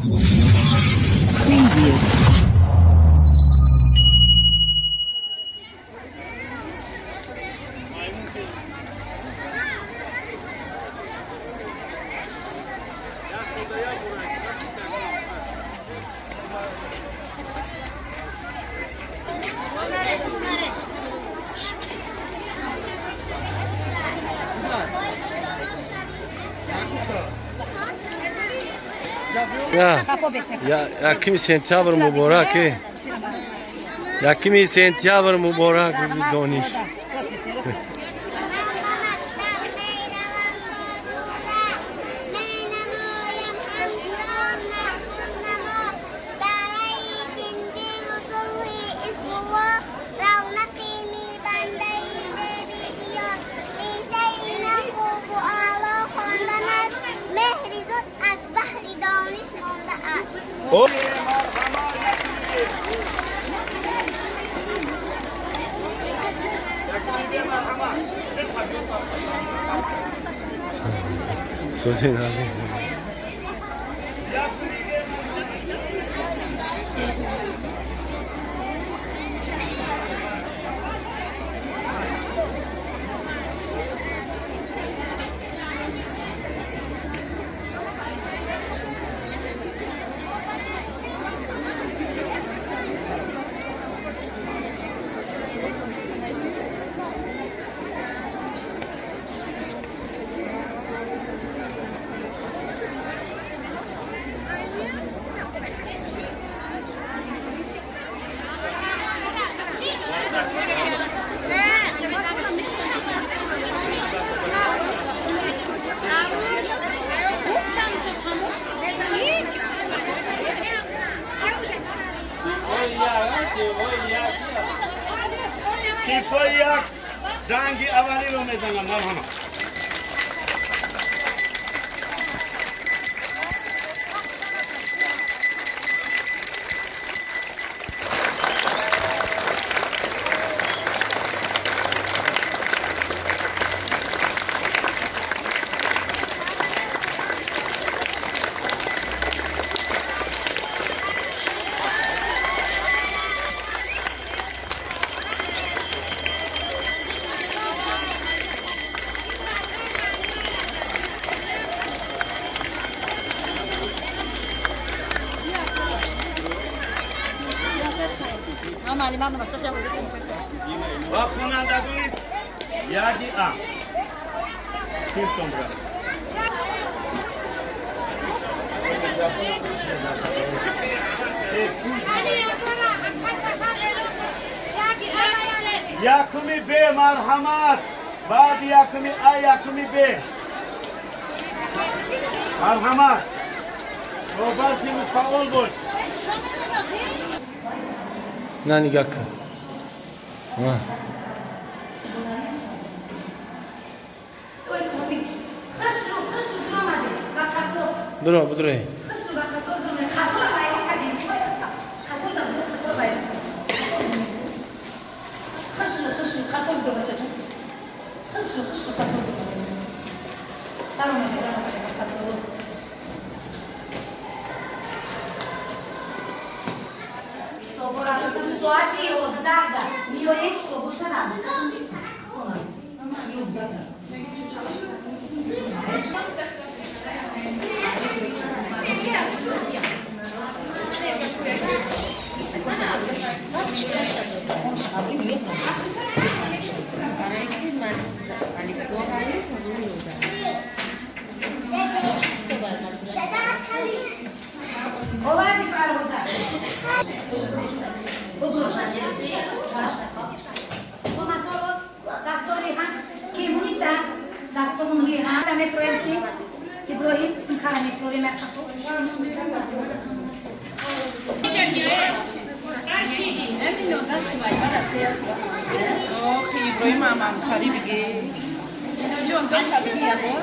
Preview. Я 1 сентябр муборак, 1 сентябр муборак, Дониш. Ман ба мактаб меравам бозуда, менамоям ҳамчунон намо. Дараи тинҷиву сулҳи исмулло, равнақи мебандаи зеби диёр. Лисеи ман хубу аъло хондан аст, меҳри зуд аз баҳри дониш монда аст. Сози назим. Синфои як занги аввалиро мезанам, марҳамат. Ва хонандагони яги А, синфтонра. Якуми Б, марҳамат. Баъди якуми А якуми Б, марҳамат. Роҳбар синф, фаъол бош. На, нигоҳ кун. А. Хушру, хушру дуромадем ба қатор. Дуро, будурой. Хушру ба қатор дуромадем. Қатора вайрон кардем. Қатор набуд, қатор вайрон кардем. Хушру, хушру қатор дуро, бачаҷон. Хушру, хушру қатор дуромадем. Даромадем, даромадем ба қатор рост. Китобора соати 11-да миёед, китобоша надостам. Хона. Оварди, Фарҳода. Оматорос дастони ҳам кемуниса, дастомон рӯи ҳам мефроем, ки Иброҳим синкара мефрорем як қафо. Ох, Иброҳим ҳам ҳамкорӣ бигӣ. Чиноҷон, бета бигӣ ябор.